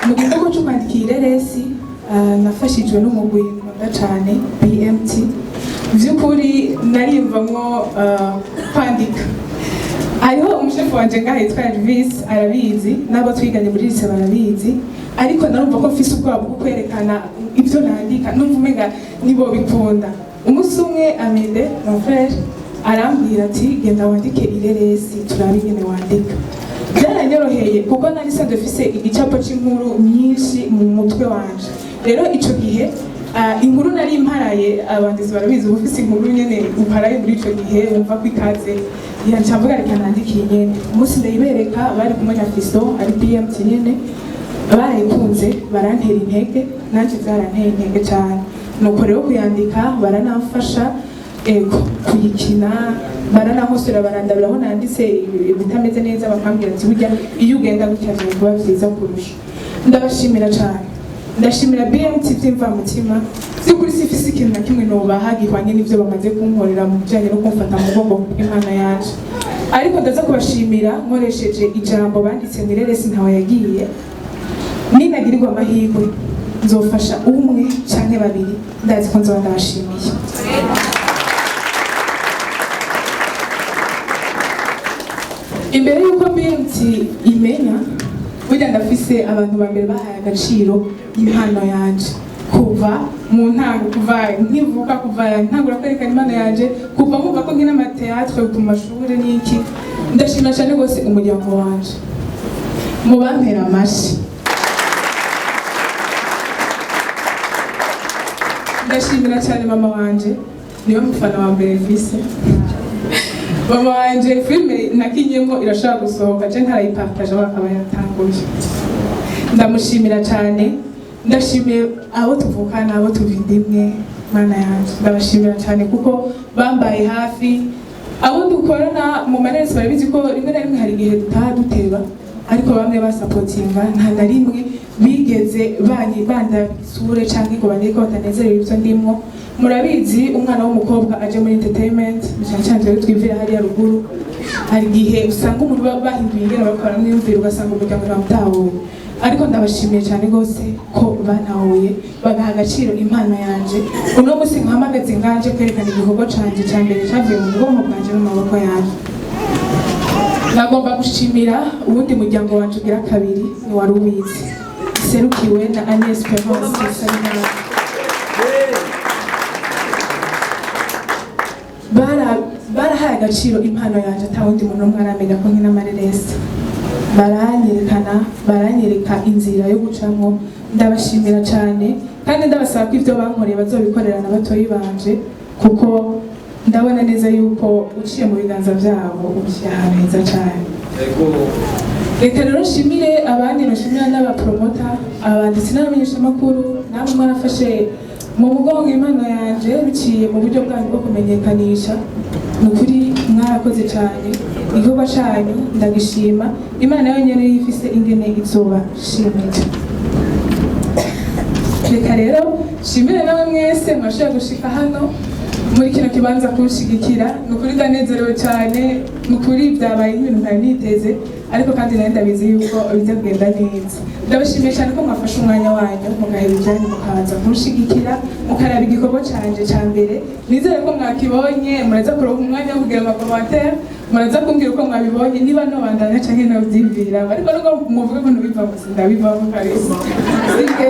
Mu gikorwa cyo kwandika iyi reresi, nafashijwe n'umugwi nkunda cyane, BMT. By'ukuri nariyumvamwo kwandika. Hariho umushefu wanje ngaha yitwa Elvis, arabizi, n'abo twiganye muri lycée barabizi, ariko narumva ko mfise ubwoba bwo kwerekana ibyo nandika, numva umenga nibo bikunda. Umunsi umwe Amede, mon frère, arambwira ati: "Genda wandike ireresi, turabe ingene wandika." Byaranyoroheye kuko nari sanzwe mfise igicapo c'inkuru nyinshi mu mutwe wanje. Rero ico gihe inkuru nari mparaye, abanditsi barabizi, uba ufise inkuru nyene uparaye muri ico gihe, wumva ko ikaze, yanca mvuga: "Reka nandike iyi nyene." Umunsi ndayibereka, bari kumwe na Fisto, ari BMT nyene, barayikunze, barantera intege, nanje byaranteye intege cyane. Nuko rero kuyandika baranamfasha, ego, kuyikina baranankosora, barandabira aho nanditse ibitameze neza, bakambwira ati: "Burya iyo ugenda gutya vyari kuba vyiza kurusha." Ndabashimira cyane, ndashimira BMT by'imvamutima. By'ukuri sifise ikintu na kimwe nobaha gihwanye n'ivyo bamaze kunkorera mu bijanye no kumfata mu mugongo bw'Imana yanje, ariko ndaza kubashimira nkoresheje ijambo banditse mu ireresi: "Ntawe yagiye." Ninagirirwa amahirwe nzofasha umwe canke babiri, ndazi ko nzoba ndabashimiye. Imbere y'uko BMT imenya, burya ndafise abantu ba mbere bahaye agaciro impano yanje kuva mu ntango, kuva nkivuka, kuva ntangura kwerekana impano yanje, kuva nkumva ko nkina ama théâtre ku mashuri n'iki. Ndashima cyane rwose umuryango wanje, mubampera amashi. Ndashimira cyane mama wanje, niwe mufana wa mbere mfise. Mama wanje, filime nakinyemo irashobora gusohoka je ntarayipartage, aho akaba yatanguye. Ndamushimira cyane. Ndashimiye abo tuvukana, abo tuva indimwe, Mana yanje, ndabashimira cyane kuko bambaye hafi. Abo dukorana mu maresi barabizi ko rimwe na rimwe hari igihe dutaha duteba, ariko bamwe basapotinga, nta na rimwe bigeze banyi banda isure canke ngo bandike ko batanezerewe ibyo ndimwo. Murabizi, umwana w'umukobwa aje muri entertainment, cyane cyane twebwe twivira hariya ruguru, hari igihe usanga umuntu bahinduye ingene bakora mwiyumvira, ugasanga umuryango ntawutahuye. Ariko ndabashimiye cyane rwose ko bantahuye, bagaha agaciro impano yanje. Uno munsi nkahamagaze nganje kwerekana igikorwa canje ca mbere cavuye mu bwonko bwanje no mu maboko yanje. Nagomba gushimira uwundi muryango wanje ugira kabiri, ni wari ubizi, iserukiwe na Agnes Perence Nsabimana. Barahaye agaciro impano yanje ata wundi muntu n'umwe aramenya ko nkina amareresi, baranyerekana, baranyereka inzira yo gucamwo. Ndabashimira cyane kandi ndabasaba ko ibyo bankoreye bazobikorera na batoyi banje, kuko ndabona neza yuko uciye mu biganza byabo ubishyira ahantu heza cyane. Reka rero nshimire abandi, nshimira n'abapromota, abanditsi n'abamenyeshamakuru. Namwe mwarafashe mu mugongo impano yanje biciye mu buryo bwanyu bwo kumenyekanisha. Ni ukuri mwarakoze cyane, igikorwa cyanyu ndagishima. Imana yonyine ifise ingene izobashimira. Reka rero nshimire nawe mwese mwashoboye gushika hano muri kino kibanza kunshigikira. Ni ukuri ndanezerewe cyane, ni ukuri byabaye nk'ibintu ntari niteze, ariko kandi nari ndabizi yuko biza kugenda neza. Ndabashimiye cyane ko mwafashe umwanya wanyu, mugaheba ibyanyu, mukaza kunshigikira, mukaraba igikorwa canje ca mbere. Nizere ko mwakibonye. Muraza kuronka umwanya wo kugira ama commentaires, muraza kumbwira uko mwabibonye, niba nobandanya canke novyivira. Ariko nubwo muvuga ko ntubivamo, sindabivamo kabisa. Sibyo?